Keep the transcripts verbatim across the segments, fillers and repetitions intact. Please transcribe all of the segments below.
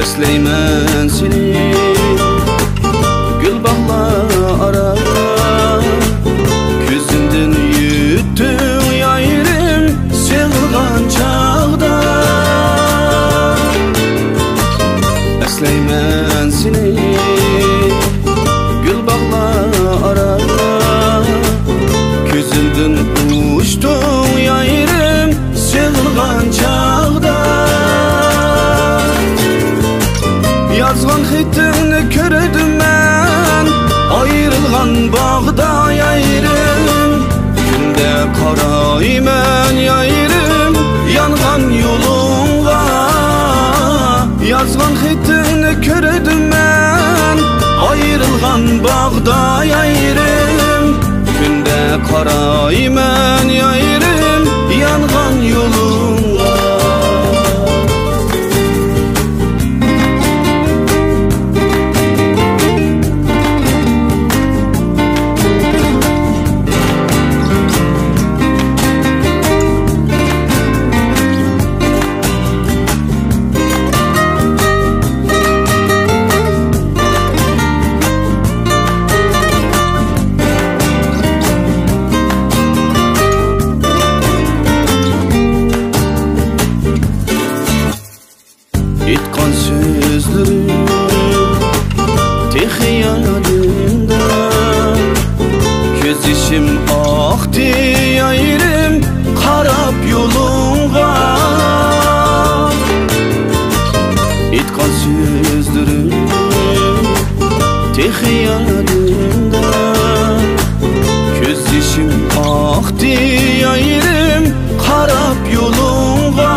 ئەسلەيمەن سېنى گۈل باغلار ئارا، كۆزۈمدىن يۈتتۈڭ يايرىم سېغىنغان چاغدا. ئەسلەيمەن سېنى گۈل باغلار ئارا، كۆزۈمدىن ئۇچتۇڭ يايرىم سېغىنغان چاغدا. يازغان خېتىڭنى كۆردۈم مەن، ئايرىلغان باغدا يايرىم. كۈندە قارايمەن يايرىم، يانغان يولۇڭغا. يازغان خېتىڭنى كۆردۈم مەن، ئايرىلغان باغدا يايرىم. كۈندە قارايمەن يايرىم، يانغان يولۇڭغا. ئېيتقان سۆزلىرىم تېخى يادىمدا، كۆز يېشىم ئاقتى يايرىم قاراپ يولۇڭغا. ئېيتقان سۆزلىرىم تېخى يادىمدا، كۆز يېشىم ئاقتى يايرىم قاراپ يولۇڭغا.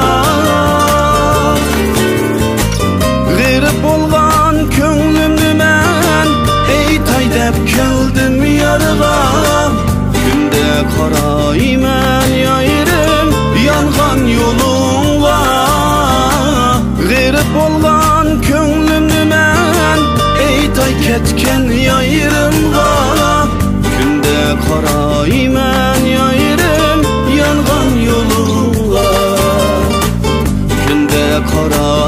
غېرىب بولغان كۆڭلۈمنى مەن ئېيتاي دەپ كەلدىم يارغا. كۈندە قارايمەن يايرىم يانغان يولۇڭغا. غېرىب بولغان كۆڭلۈمنى مەن ئېيتاي كەتكەن يايرىمغا. كۈندە قارايمەن يايرىم يانغان يولۇڭغا. كۈندە قاراي